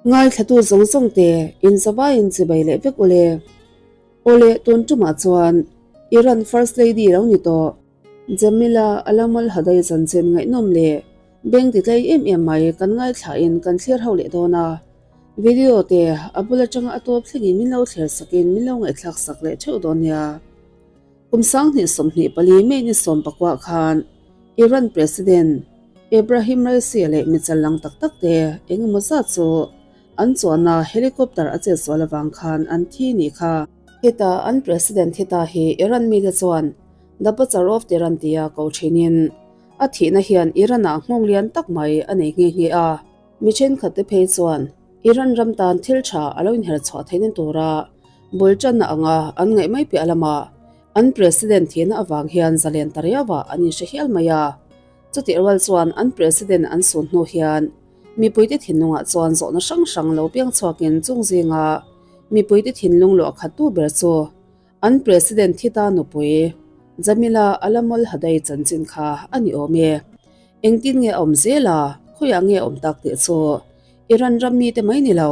Ngaithlatu zawng zawng te in zavaiin chibai leh vek ule. Awle tun tumah chuan Iran First Lady lo ni tawh. Jamila Alamal Hadai chanchin ngaihnawm leh beng ti tlei em em mai kan ngaithlain kan thlir ho leh dawn a. Video te a bul atanga a tawp thlengin min lo thlir sakin min lo ngaihthlak sak leh theuh dawn nia. Kum 2024 May ni 19 khan Iran President Ebrahim Raisi leh mi challang tak tak te eng emaw zat chu an chuanna helicopter a chetsual avang khan an thi nih kha. Heta an President heta hi Iran mite chuan The Butcher of Tehran tia ko thinin a thihna hian Iran-ah nghawng lian tak mai a nei nghe nghe a. Mi thenkhatte phei chuan Iran ram tan thil tha a lo inher chhuah theihna tura bul tanna anga an ngaih mai piah lamah an President thihna avang hian zalen ta riauah an inhre hial mai a. Chutih rual chuan an President an sun hnu hian mipuite thinlungah chuan zawhna hrang hrang lo piang chhuakin chung zinga mipuite thinlung luah khattu ber chu An President thi ta nupui Jamila Alamol Hadai chanchin kha a ni awm e. Engtin nge a awm zel a, khawiah nge a awm tak tih chu Iran ram mite mai ni lo,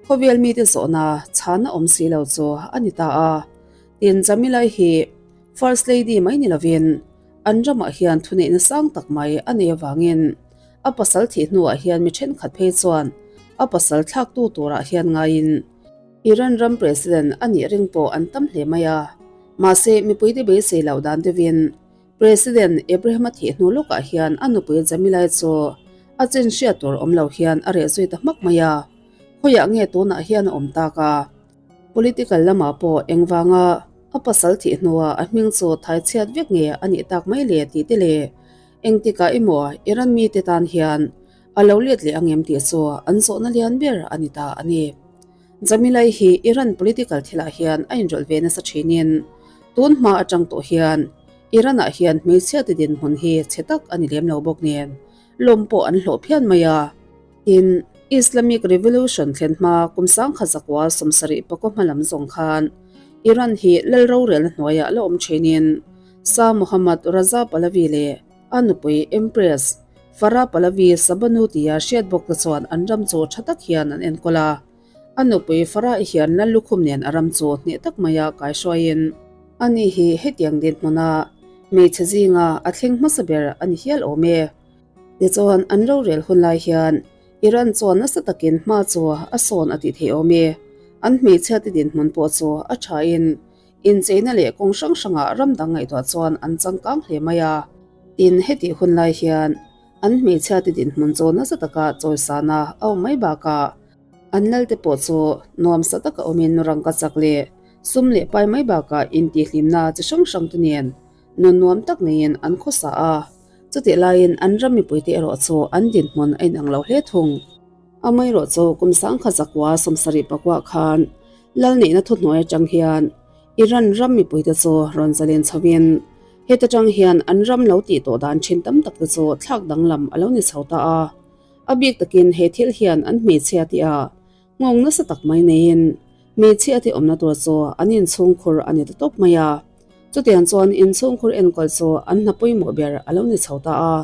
khawvel mite zawhna chhan a awm si lo chu a ni ta a. Tin, Jamila hi First Lady mai ni lovin an ramah hian thuneihna sang tak mai a nei avangin a pasal thih hnuah hian mi thenkhat phei chuan a pasal thlaktu turah hian ngaiin Iran ram President a nih ring pawh an tam hle mai a, mahse mipuite beisei loh dan deuhin President Ebrahim a thih hnu lawkah hian a nupui Jamilai chu a chin hriat tur awm lo hian a reh zui ta hmak mai a, khawiah nge tunah hian a awm tak a? Political lamah pawh engvanga a pasal thih hnuah a hming chu thai chhiat vek nge a nih tak mai le tih te leh engtikah emaw Iran mite tan hian A lo let leh ang em tih chu an zawhna lian ber a ni ta a ni. Jamilai hi Iran political thilah hian a inrawlh ve nasa thinin tun hma atang tawh hian Iran-ah hian hmeichhia te dinhmun hi chhe tak a ni lem lo bawk nen lawm pawh an hlawh phian mai a. Tin, Islamic Revolution thlen hma kum 1970 hma lam zawng khan Iran hi lal rorelna hnuaiah la awm thinin Shah Mohammad Reza Pahlavi leh A nupui Empress Farah Pahlavi Sabanu tia hriat bawk te chuan an ram chu tha tak hian an enkawl a. A nupui Farah hian Lal lukhum nen a ram chu hneh tak maia kaihruaiin ani hi hetiang dinhmuna hmeichhe zinga a thleng hmasa ber a ni hial awm e. Tichuan an rorel hun lai hian Iran chuan nasa takin hma chu a sawn a tih theih awm e. An hmeichhiate dinhmun pawh chu a thain Incheina leh kawng hrang hrangah ram dang ngaihtuah chuan an changkang hle mai a. Tin, hetih hun lai hian an hmeichhiate dinhmun chu nasa taka chawisana a awm mai bakah an lalte pawh chu nuamsa taka awmin rangka chak leh sum leh pai mai bakah intihhlimna chi hrang hrangte nen nun nuam tak neiin an khawsa a. Chutih laiin an ram mipuite erawh chu an dinhmun a inang lo hle thung. Amaherawhchu kum 1974 khan Lalneihna thuhnuai atang hian Iran ram mipuite chu rawn zalen chhovin heta tang hian an ram lo tih tawh dan thin tam tak te chu thlak danglam a lo ni chho ta a. A bik takin he thil hian an hmeichhia tih a nghawng nasa tak mai neiin hmeichhia te awmna tur chu an inchhungkhur a ni ta tawp mai a. Chutiang chuan inchhungkhur enkawl chu an hna pawimawh ber a lo ni chho ta a.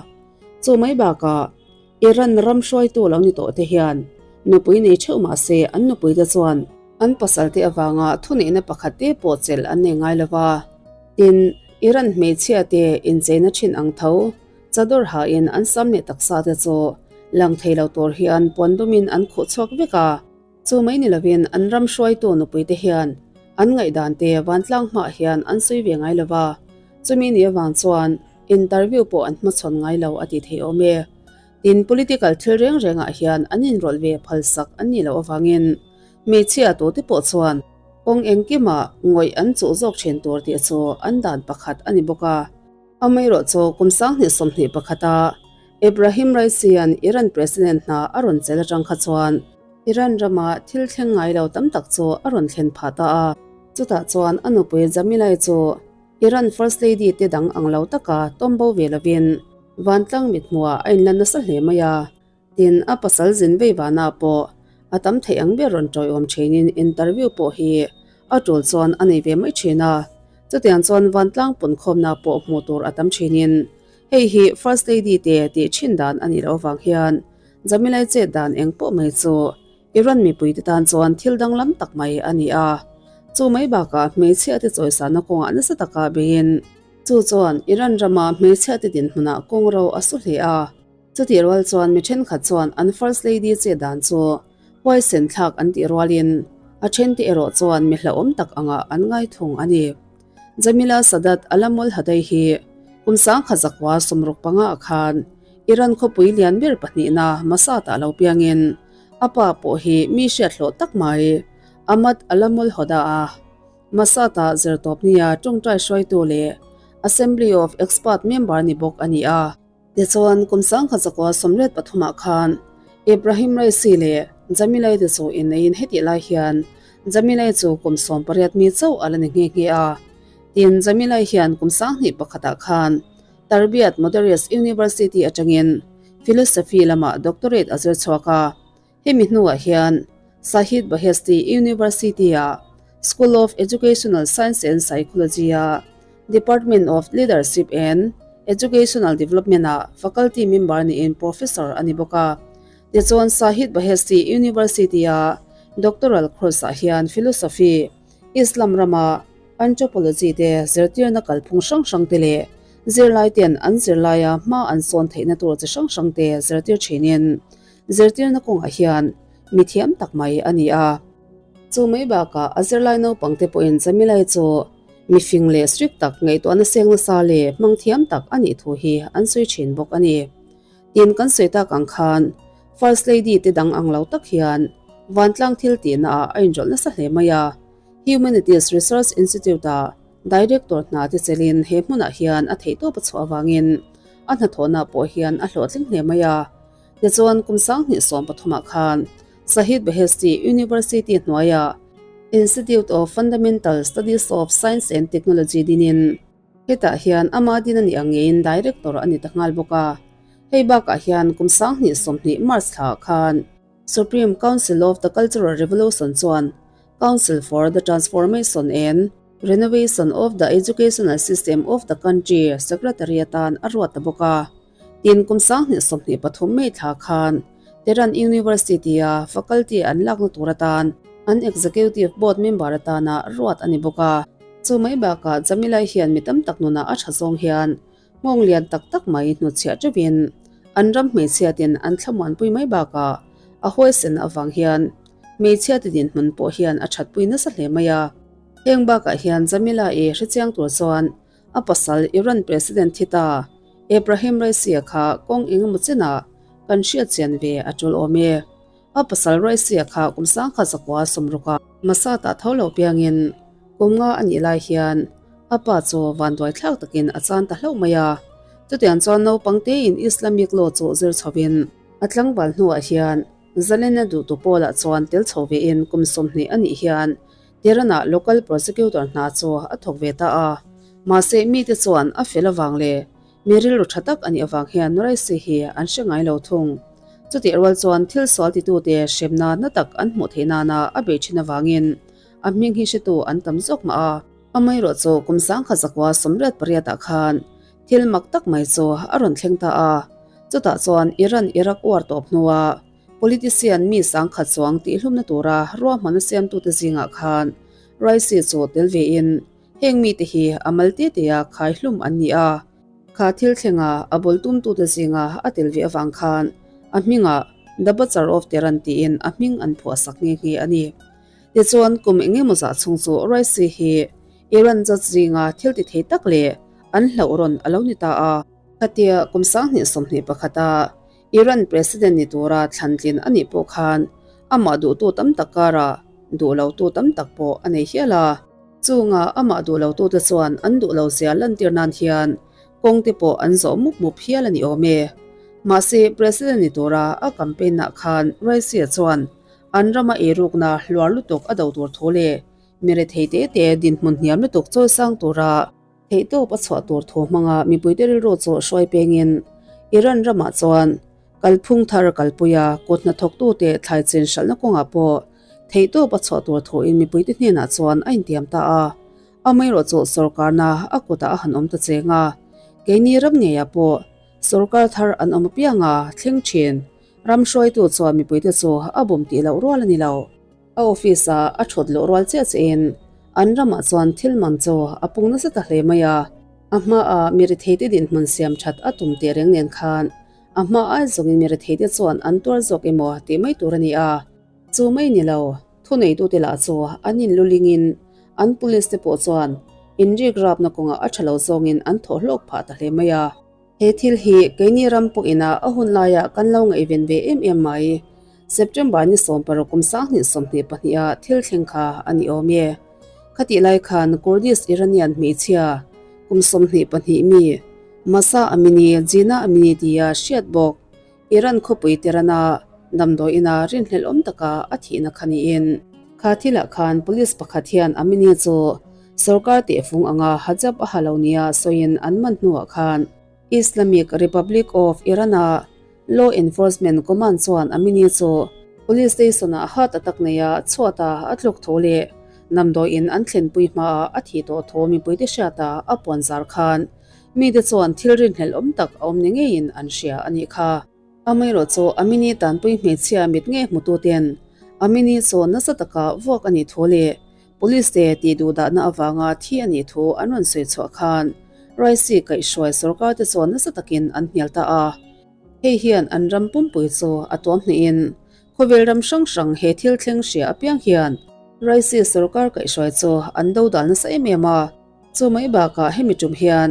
Chu mai bakah Iran ram hruaitu lo ni tawh te hian nupui nei theuh mah se an nupui te chuan an pasal te avanga thuneihna pakhat te pawh chelh an nei ngai lo va. Tin, Iran hmeichhia te incheina thin ang tho chadawr hain an sam leh taksa te chu lang thei lo tur hian puan dumin an khuh chhuak vek a. Chu mai ni lovin an ram hruaitu nupui te hian an ngaihdan te vantlang hmaah hian an sawi ve ngai lo va, chumi ni avang chuan interview pawh an hmachhawn ngai lo a ti thei awm e. Tin, political thil reng rengah hian an inrawlh ve phalsak an nih loh avangin hmeichhia tute pawh chuan kawng engkimah ngawih an chuh zawk thin tur tih chu an dan pakhat a ni bawk a. Amaherawhchu kum 2021 a Ebrahim Raisi-a'n Iran President hna a rawn chelh atang kha chuan Iran rama thil thleng ngai lo tam tak chu a rawn thlen phah ta a. Chutah chuan a nupui Jamilai chu Iran First Lady te dang ang lo taka tawm bo ve lovin vantlang mithmuhah a inlan nasa hle mai a. Tin, a pasal zin vei vanah pawh a tam theih ang ber rawn tawiawm thinin interview pawh hi a tul chuan a nei ve mai thin a. Chutiang chuan vantlang punkhawmna pawh hmuh tur a tam thinin hei hi First Lady te tih thin dan a nih loh avang hian Jamilai chet dan eng pawh mai chu. Iran mipuite tan chuan thil danglam tak mai a ni a. Chu mai bakah hmeichhiate chawisana kawngah nasa taka beiin chu chuan Iran rama hmeichhiate dinhmunah kawng ro a su hle a. Chutih rual chuan mi thenkhat chuan an First Lady che dan chu huaisen thlak an tih rualin a thente erawh chuan mi hlauhawm tak angah an ngai thung a ni. Jamila Sadat Alamul Hadai hi kum sangkhat zakua 65 ah khan Iran khawpui lian ber pahnihna Masat-ah lo piangin a pa pawh hi mi hriat hlawh tak mai Ahmad Alamul Hoda a Masat-ah zirtawp nia tawngtai hruaitu leh Assembly of Expert member ni bawk a ni a. Tichuan, kum 1983 ah khan Ebrahim Raisi leh Jamilai te chu inneiin hetih lai hian Jamilai chu kum 18 mi chauh a la ni nghe nghe a. Tin, Jamilai hian kum 2001 ah khan Tarbiat Modares University atangin Philosophy lamah doctorate a zir chhuak a. Hemi hnuah hian Shahid Beheshti University-a School of Educational Science and Psychology-a Department of Leadership and Educational Development-ah faculty member niin professor a ni bawk a. Tichuan Shahid Beheshti University-a doctoral course-ah hian philosophy, Islam rama anthropology te zirtirna kalphung hrang hrang te leh zirlai ten an zirlaia hma an sawn theihna tur chi hrang hrang te zirtir thinin Zirtirna kawngah hian mi thiam tak mai a ni a. Chu mai bakah a zirlai naupang te pawhin Jamilai chu mi fing leh strict tak ngaihtuahna seng nasa leh hmang thiam tak a nih thu hi an sawi thin bawk a ni. Tin kan sawi tak ang khan First Lady te dang ang lo tak hian vantlang thil tihna ah a inrawlh nasa hle mai a. Humanities Research Institute ah Director hna te chelin he hmunah hian a theihtawp a chhuah avangin a hnathawhna pawh hian a hlawhtling hle mai a. Tichuan, kum 2013 ah khan Shahid Beheshti University hnuaiah Institute of Fundamental Studies of Science and Technology dinin hetah hian ama din a nih ang ngeiin Director a ni ta nghal bawk a. Hei bakah hian kum 2020 March thlaah khan Supreme Council of the Cultural Revolution chuan Council for the Transformation and Renovation of the Educational System of the Country Secretary atan a ruat ta bawk a. Tin, kum 2023 May thla khan Tehran University-a faculty an lakna tur atan an Executive Board member atana ruat a ni bawk a. Chu mai bakah Jamilai hian mi tam tak nunah a tha zawng hian nghawng lian tak tak mai hnutchhiah teuhin an ram hmeichhiatin an thlamuanpui mai bakah a huaisen avang hian hmeichhiate dinhmun pawh hian a thatpui nasa hle mai a. Heng bakah hian Jamila-i hrechiang tur chuan A pasal Iran President thi ta Ebrahim Raisi-a kha kawng engemaw chenah kan hriat chian ve a tul awm e. A pasal Raisi-a kha kum 1960 Masat-ah tho lo piangin kum nga a nih lai hian a pa chu vanduai thlak takin a chan ta hlauh mai a. Chutiang chuan naupang tein Islamic law chu zir chhovin a tlangval hnuah hian Zalena duhtu pawlah chuan tel chho vein kum 20 a nih hian Tehran-ah local prosecutor hna chu a thawk ve ta a, mahse mite chuan a fel avang leh mi rilru tha tak a nih avang hian Raisi hi an hre ngai lo thung. Chutih rual chuan thil sual titute hremna na tak an hmuh theih nana a bei thin avangin a hming hi hretu an tam zawk mah a. Amaherawh chu kum 1988 ah khan thil mak tak mai chu a rawn thleng ta a, chutah chuan Iran-Iraq war tawp hnuah Politician mi sangkhat chuang tihhlumna tura ruahmanna siamtute zingah khan Raisi chu tel vein heng mite hi a mal te tea khai hlum an ni a. Kha thil thlenga a bul tumtute zinga a tel ve avang khan a hmingah The Butcher of Tehran tiin a hming an phuahsak nghe nghe a ni. Tichuan kum engemaw zah chhung chu Raisi hi Iran judge zinga thil ti thei tak leh an hlauh rawn a lo ni ta a. Khatia kum 2021 a Iran President ni tura thlantlin a nih pawh khan amah duhtu tam tak karah duh lotu tam tak pawh a nei hial a. Chunga amah duh lotute chuan an duh lo zia lantir nan hian kawng te pawh an zawh mup mup hial a ni awm e. Mahse President ni tura a campaign ah khan Raisi-a chuan an rama eirukna hluar lutuk a do tur thu leh mi rethei te te dinhmun hniam lutuk chawisang tura Theihtawp a chhuah tur thu hmanga mipuite rilru chu hruai pengin Iran ramah chuan kalphung thar kalpuia kut hnathawktute thlai chin hralhna kawngah pawh theihtawp a chhuah tur thuin mipuite hnenah chuan a intiam ta a. Amaherawh chu sorkarna a kutah a han awm ta cheng a, keini ram ngeiah pawh sorkar thar an awm apianga thleng thin. Ram hruaitu chuan mipuite chu a bum tih loh rual a ni lo. A office a a thut luh rual chiah chiahin an ramah chuan thil man chu a pung nasa ta hle mai a. A hmaah mi retheite dinhmun siam that a tum teh reng nen khan a hma ai zawngin mi retheite chuan an tuar zawk emaw tih mai tur a ni a. Chu mai ni lo, thuneitute lah chu an inlulingin an police te pawh chuan inrik rapna kawngah a tha lo zawngin an thawh hlawk phah ta hle mai a. He thil hi keini ram pawhina a hun laia kan lo ngaihven ve em em mai. September ni 16 kum 2022 a thil thleng kha a ni awm e. Khatih lai khan Kurdish Iranian hmeichhia kum 22 mi Mahsa Amini, Jina Amini tia hriat bawk Iran khawpui Tehran-a damdawi ina rinhlelh awm taka a thihna kha niin. Kha thilah khan police pakhat hian Amini chu sorkar tehfung anga hajab a ha lo nia sawiin an man hnuah khan Islamic Republic of Iran-a Law Enforcement Command chuan Amini chu police station-ah heart attack neia chhuata a tluk tho leh damdawiin an thlenpui hmaah a thih tawh thu mipuite hriata a puanzar khan Mite chuan thil rinhlelh awm tak a awm ni ngeiin an hria a nih kha. Amaherawh chu Amini tanpui hmeichhia mit ngei hmututen Amini chu nasa taka vuak a nih thu leh Police te tih duhdahna avanga thi a nih thu an rawn sawi chhuah khan Raisi kaihhruai sorkar te chuan nasa takin an hnial ta a. Hei hian an ram pumpui chu a tuam hnihin khawvel ram hrang hrang he thil thleng hria apiang hian Raisi sorkar kaihhruai chu an dodal nasa em em a. Chu mai bakah hemi tum hian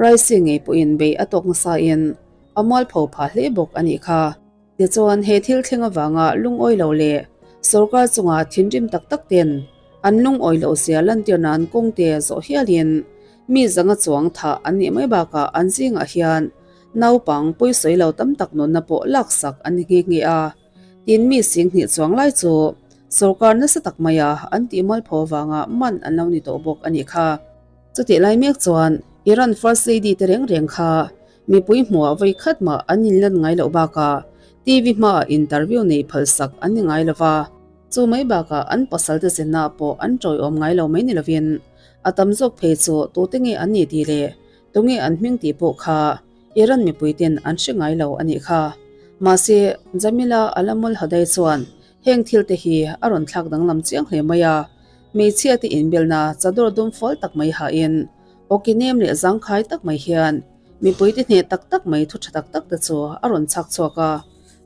Raisi ngei pawhin bei a tawk nasain a mualpho phah hle bawk a nih kha. Tichuan he thil thleng avanga lungawi lo leh sorkar chunga thinrim tak tak ten an lungawi loh zia lantir nan kawng te zawh hialin mi zanga chuang thah an nih mai bakah an zingah hian naupang pawisawi lo tam tak nunna pawh laksak an ni nghe nghe a. Tin mi sing hnih chuang lai chu sorkar nasa tak maia an tih mualpho avanga man an lo ni tawh bawk a nih kha. Chutih lai mek chuan Iran First Lady te reng reng kha mipui hmuhah vawi khat mah an inlan ngai loh bakah TV hmaah interview nei phalsak an ni ngai lova. Chu mai bakah an pasal te zinna pawh an tawiawm ngai lo mai ni lovin a tam zawk phei chu tute nge an ni tih leh tunge an hming tih pawh kha Iran mipuiten an hre ngai lo a nih kha. Mahse, Jamila Alamul Hadai chuan heng thil te hi a rawn thlak danglam chiang hle mai a. Hmeichhia te inbelna chadawr dum fual tak mai hahin awki nem leh zangkhai tak mai hian mipuite hneh tak tak mai thu tha tak tak te chu a rawn chhak chhuak a.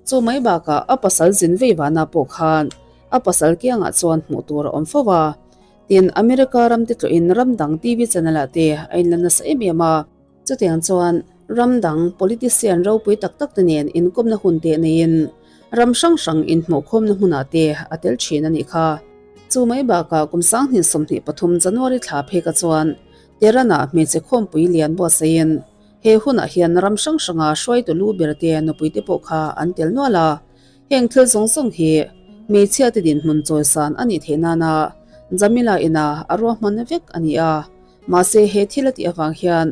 Chu mai bakah a pasal zin vei vana pawh khan a pasal kiangah chuan hmuh tur a awm fo a. Tin, America ram te tlawhin ram dang TV channel ah te a inla nasa em em a. Chutiang chuan ram dang politician ropui tak tak te nen inkawmna hun teh neiin ram hrang hrang inhmuhkhawmna hmunah te a tel thin a nih kha. Chu mai bakah kum 2023 January thla pheka chuan Tehran-ah hmeichhe khawmpui lian buatsaihin he hunah hian ram hrang hranga hruaitu lu ber te nupuite pawh kha an tel nual a. Heng thil zawng zawng hi hmeichhia te dinhmun chawisan a nih theih nana Jamila ina a ruahman vek a ni a. Mahse he thil a tih avang hian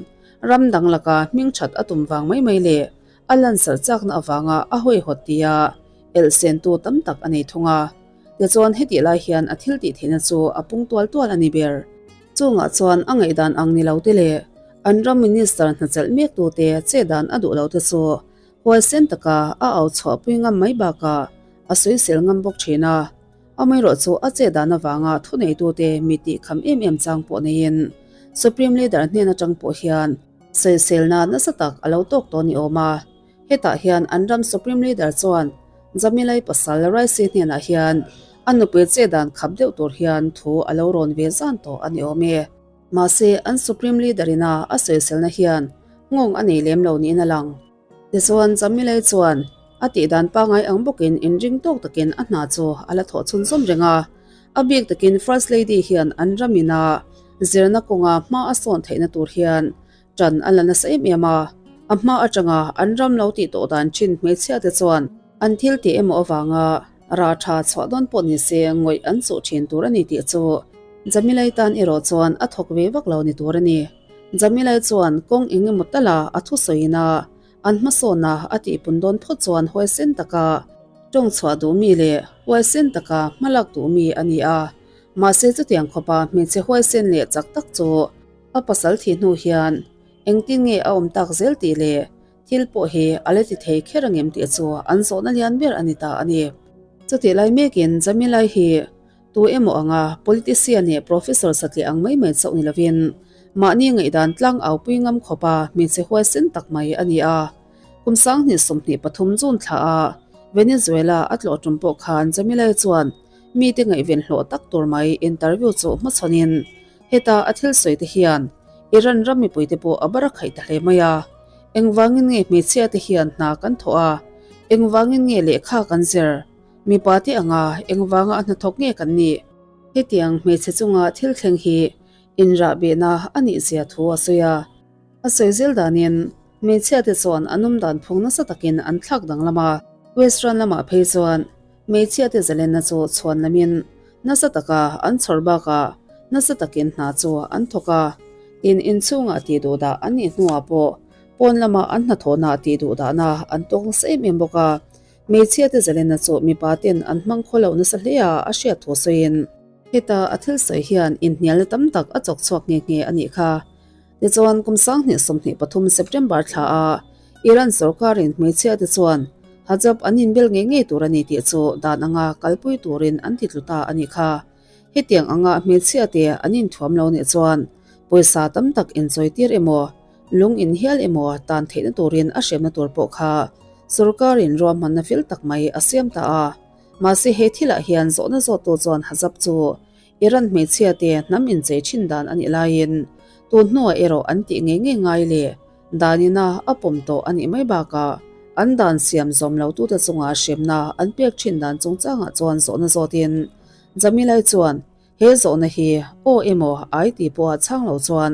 ram dang laka hming that a tum vang mai mai leh a lansarh chakna avanga a hawihawt tia elhsentu tam tak a nei thung a. Tichuan hetih lai hian a thil tih theihna chu a pung tual tual a ni ber. Chungah chuan a ngaihdan ang ni lo te leh an ram minister hnachelh mek tute che dan a duh lo te chu huaisen taka a au chhuahpui ngam mai bakah a sawisel ngam bawk thin a. Amaherawh chu a che dan avanga thuneitute mi tih kham em em chang pawh neiin Supreme Leader hnen atang pawh hian sawiselna nasa tak a lo tawk tawh ni awm a. Hetah hian an ram Supreme Leader chuan Jamilai pasal Raisi hnenah hian a nupui che dan khap deuh tur hian thu a lo rawn ve zan tawh a ni awm e. Mahse an Supreme Leader ina a sawiselna hian nghawng a nei lem lo niin a lang. Tichuan, Chamilei chuan a tihdan pangngai ang bawkin inring tawk takin a hna chu a la thawh chhunzawm reng a. A bik takin First Lady hian an ram ina zirna kawnga hma a sawn theihna tur hian ṭan a la nasa em em a. A hma aṭanga an ram lo tih tawh dan ṭhin hmeichhia te chuan an thil tih emaw avanga rah ṭha chhuah dawn pawh ni se ngawih an chuh ṭhin tur a ni tih chu Jamilei tan erawh chuan a thawk ve vak lo ni tur a ni. Jamilai chuan kawng eng emaw tala a thusawiin a, an hmasawn a a tihpun dawn phawt chuan huaisen taka tawng chhuah duh mi leh huaisen taka hmalak duh mi a ni a. Mahse chutiang khawpa hmeichhe huaisen leh chak tak chu a pasal thih hnu hian engtin nge a awm tak zel tih leh. Thil pawh hi a la ti thei kher angem tih chu an zawhna lian ber a ni ta a ni. Chutih lai mekin Jamilai hi tu emaw anga politician leh professor satliah ang mai mai chauh ni lovin mahni ngaihdan tlang aupui ngam khawpa hmeichhe huaisen tak mai a ni a. Kum 2023 June thla a Venezuela a tlawh tum pawh khan Jamilai chuan mite ngaihven hlawh tak tur mai interview chu hmachhawnin Heta a thil sawi te hian Iran ram mipuite pawh a bar a khaih ta hle mai a. Engvangin nge hmeichhia te hian hna kan thawh a? Engvangin nge lehkha kan zir? Mipa te anga engvanga a hnathawk nge kan nih? Hetiang hmeichhe chunga thil thleng hi inrahbehna a nih zia thu a sawi a. A sawi zel danin hmeichhia te chuan an awm dan phung nasa takin an thlak danglam a. Western lamah phei chuan Hmeichhia te zalenna chu chhuan lamin nasa taka an chhawr bakah nasa takin hna chu an thawk a, tin inchhungah tih duh dah an nih hnuah pawh pawn lama an hnathawhna tih duh dahna an tawk nasa em em bawk a. Hmeichhia te zalenna chu mipa ten an hmang khaw lo nasa hle a a hriat thu sawiin. Heta a thil sawi hian inhnialna tam tak a chawk chhuak nghe nghe a nih kha. Tichuan, kum 2023 September thla a Iran sorkarin hmeichhia te chuan hajab an inbel ngei ngei tur a ni tih chu dan anga kalpui turin an ti tlu ta a nih kha. Hetiang anga hmeichhia te an inthuam lo nih chuan pawisa tam tak inchawitir emaw, lung inhial emaw tan theihna turin a hremna tur pawh kha sorkarin ruahmanna fel tak mai a siam ta a. Mahse he thilah hian zawhna zawttu chuan hajab chu Iran hmeichhia te hnam inchei thin dan a nih laiin tun hnuah erawh an tih ngei ngei ngai le danina a pawm tawh a nih mai bakah an dan siam zawm lo tute chunga hremna an pek thin dan chungchangah chuan zawhna zawtin Jamilai chuan he zawhna hi aw emaw ai tih pawha chhang lo chuan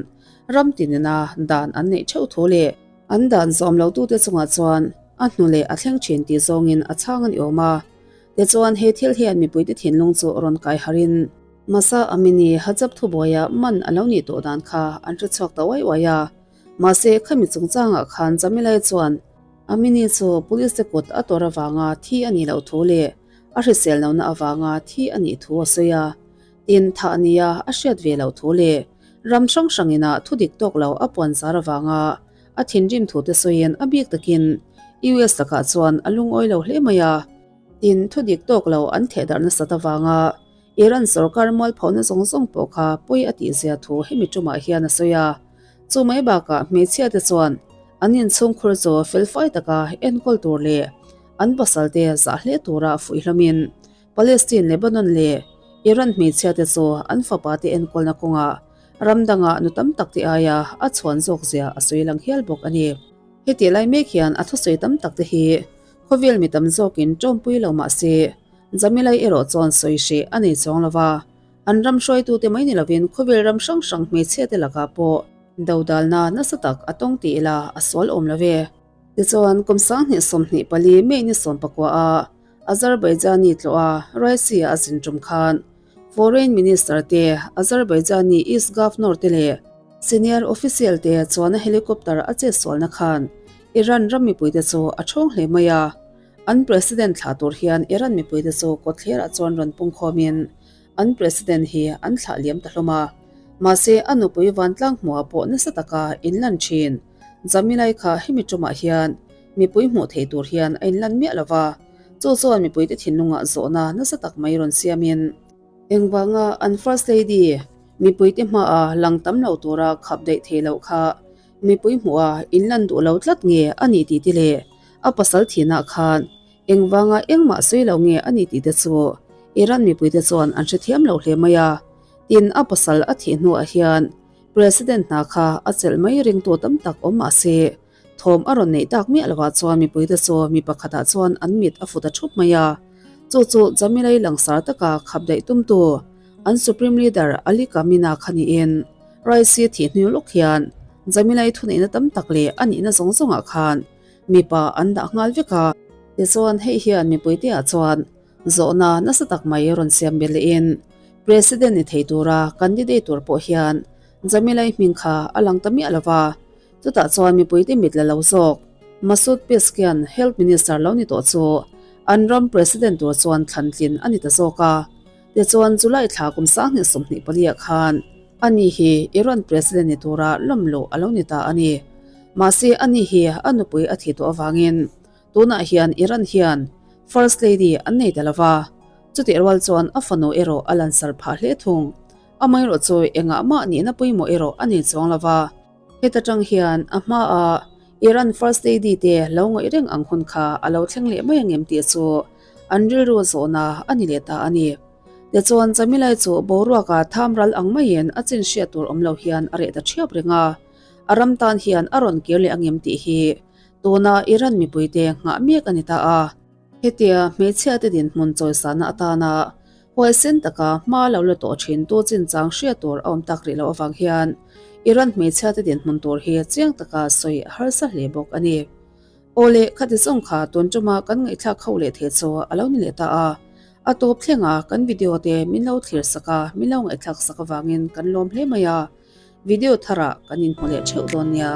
ram tinina dan an neih theuh thu leh an dan zawm lo tute chungah chuan a hnu leh a thleng thin tih zawngin a chhang a ni awm a. Tichuan he thil hian mipuite thinlung chu rawn kai harin Masa Amini Hajab thubuaia man a lo nih tawh dan kha an hre chhuak ta uai uai a. Mahse khami chungchangah khan Jamilai chuan Amini chu police te kut a tawrh avanga thi a nih loh thu leh a hrisel lohna avanga thi a nih thu a sawi a. Tin, thah nia a hriat ve loh thu leh ram hrang hrangin ah thudik tawk lo a puan zar avanga a thinrim thu te sawiin a bik takin US lakah chuan a lungawi lo hle mai a. Tin, thu dik tawk lo an thehdarh nasat avanga Iran sorkar mualphona zawng zawng pawh kha pawi a tihzia thu hemi tumah hian a sawi a. Chu mai bakah hmeichhia te chuan an inchhungkhur chu felfai taka enkawl tur leh an pasal te zah hle tura fuih hlawmin Palestine, Lebanon leh Iran hmeichhia te chu an fapa te enkawlna kawngah ram dangah nu tam tak te aia a chhuan zawk zia a sawi lang hial bawk a ni. Heti lai mek hian a thusawi tam tak te hi Khawvel mi tam zawkin tawmpui lo mah se, Jamilai erawh chuan sawi hreh a nei chuang lo va, an ram hruaitute mai ni lovin khawvel ram hrang hrang hmeichhiate lakah pawh dodalna nasa tak a tawng tih ila a sual awm lo ve. Tichuan, kum 2024 May ni 19 a Azerbaijani tlawh a Raisi-a a zin tum khan Foreign Minister te, Azerbaijani East Governor te leh Senior Official te chuan a helicopter a chetsualna khan Iran ram mipuite chu a thawng hle mai a. An President thlah tur hian Iran mipuite chu kawtthlerah chuan rawn pungkhawmin an President hi an thlah liam ta hlawm a. Mahse, a nupui vantlang hmuhah pawh nasa taka inlan thin. Jamilai kha hemi tumah hian mipui hmuh theih tur hian a inlan miah lo va, chu chuan mipuite thinlungah zawhna nasa tak mai rawn siamin, Engvanga an First Lady mipuite hmaah lang tam lo tura khap daih thei loh kha mipui hmuha inlan duh lo tlat nge a nih tih te leh a pasal thinah khan engvanga engmah sawi lo nge a nih tih te chu Iran mipuite chuan an hrethiam lo hle mai a. Tin, a pasal a thih hnuah hian President hna kha a chelh mai ringtu tam tak awm mah se, thawm a rawn neih tak miah lovah chuan mipuite chu mi pakhatah chuan an mit a fut a thup mai a. Chu chu Jamilai langsar taka khap daih tumtu an Supreme Leader Ali Khamenei kha niin Raisi thih hnu lawk hian Jamilai thuneihna tam tak leh a nihna zawng zawngah khan mipa an dah nghal vek a. Tichuan hei hian mipuiteah chuan Zawhna nasa tak mai rawn siam belh lehin President ni thei tura candidate tur pawh hian Jamilai hming kha a lang ta miah lo va, chutah chuan mipuite mit la lo zawk. Masoud Pezeshkian Health Minister lo ni tawh chu an ram President tur chuan thlan tlin a ni ta zawk a. Tichuan July thla kum 2024 ah khan ani hi Iran President ni tura lawm luh a lo ni ta a ni. Mahse ani hi a nupui a thih tawh avangin tunah hian Iran hian First Lady an nei ta lo va, chutih rual chuan a fanu erawh a lansar phah hle thung. Amaherawh chu engah mah nihna pawimawh erawh a nei chuang lo va. Heta tang hian a hmaah Iran First Lady te lo ngawih reng ang hun kha a lo thleng leh mai angem tih chu an rilru zawhna a ni leh ta a ni. Tichuan Chamilai chu boruaka tham ral ang maiin a chin hriat tur awm lo hian a reh ta ṭhiap reng a, a ram tan hian a rawn kir leh angem tih hi tuna Iran mipuite nghah mek a ni ta a. Hetia hmeichhiate dinhmun chawisana atana huaisen taka hma lo la tawh thintu chinchang hriat tur a awm tak rih loh avang hian Iran hmeichhiate dinhmun tur hi chiang taka sawi a harsa hle bawk a ni. Aw le, khati zawng kha tun tuma kan ngaihthlak ho leh thei chu a lo ni leh ta a. A tawp thlenga kan video te min lo thlir sak a, min lo ngaihthlak sak avangin kan lawm hle mai a. Video tharah kan inhmu leh theuh dawn nia.